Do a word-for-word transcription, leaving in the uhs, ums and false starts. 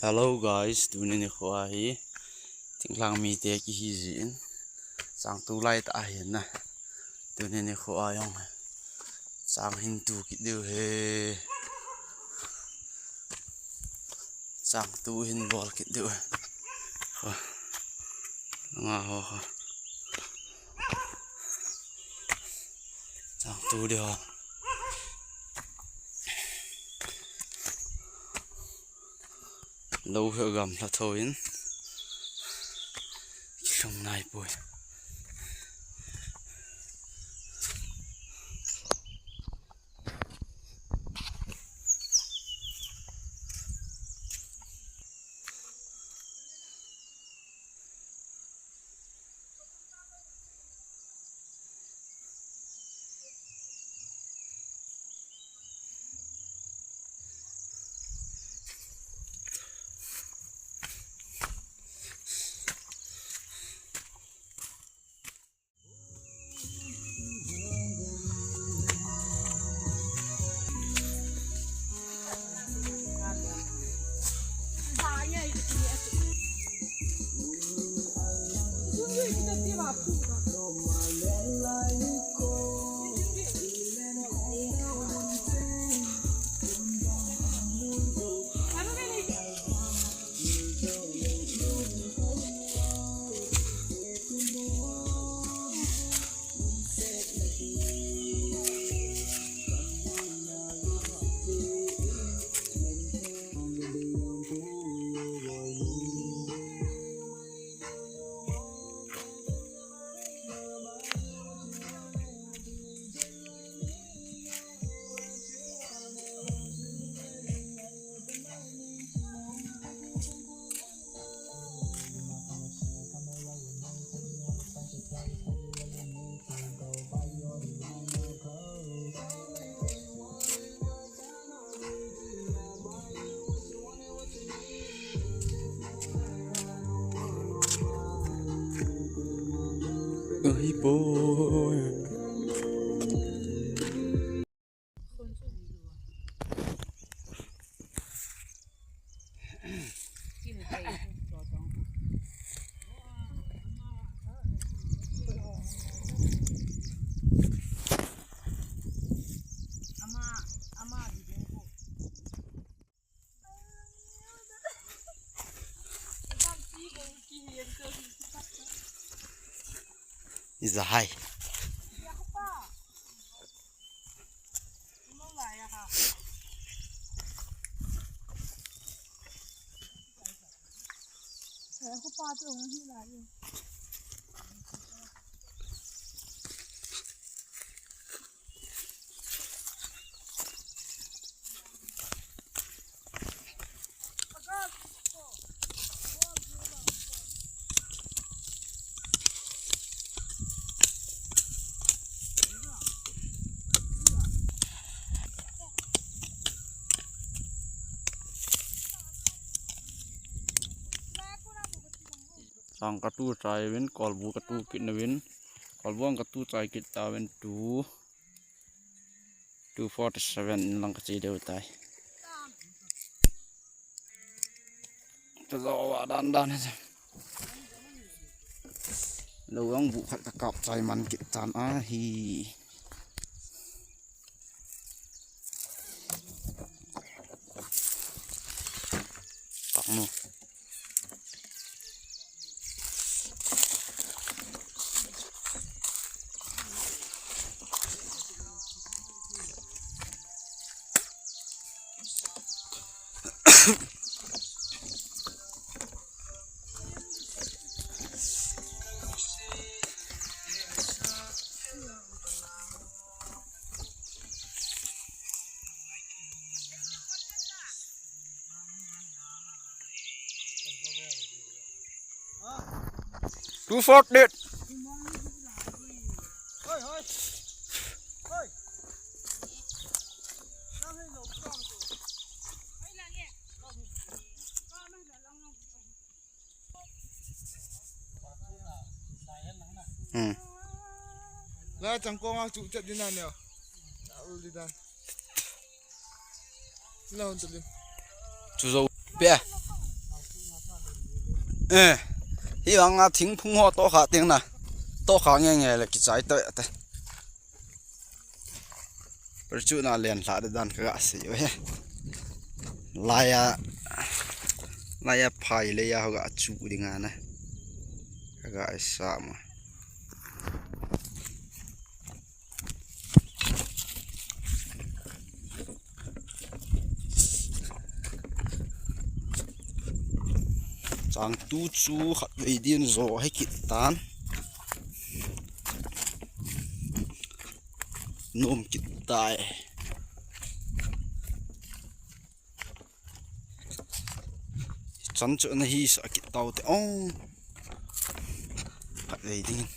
Hello guys, tuni nikho a hi thinglhang mite kihi jin, chang tu lai ta ahin na. Tuni nikho a jong chang hin tu kit diu ahi. Chang tu hin bol kit diu ahi. Ho. Nga ho ho. Chang tu diu ho. Lou hi gamla tho in. Kilhung nai poi. Ahi poi. Iza hai. Sang katu chai uvin, kolbu katu kit nauvin, kolbu ang katu chai kit tauvin, two, two forty-seven in lang kache diu tai. Tajo va dan dan he. Lou ang bu khat kakap chai man kit tan ahi. Tak nu. Two forty. Hmm. La chang kong a chu chat din a neo. Ul din a. La hon tu lin. Chu zo pe. Eh, hi anga thingphung ho to kha teng na. To kha nge nge le kichai to ya te. Perchu na len hla de dan ka ga sei ve. Laya, laya phai le ya ho ga chu ding ana. Ka ga sa ma. Chang tu chu khat vei din zo he kit tan. Nom kit tai. Chan chu na hi sa kit tau te ong. Khat vei ding.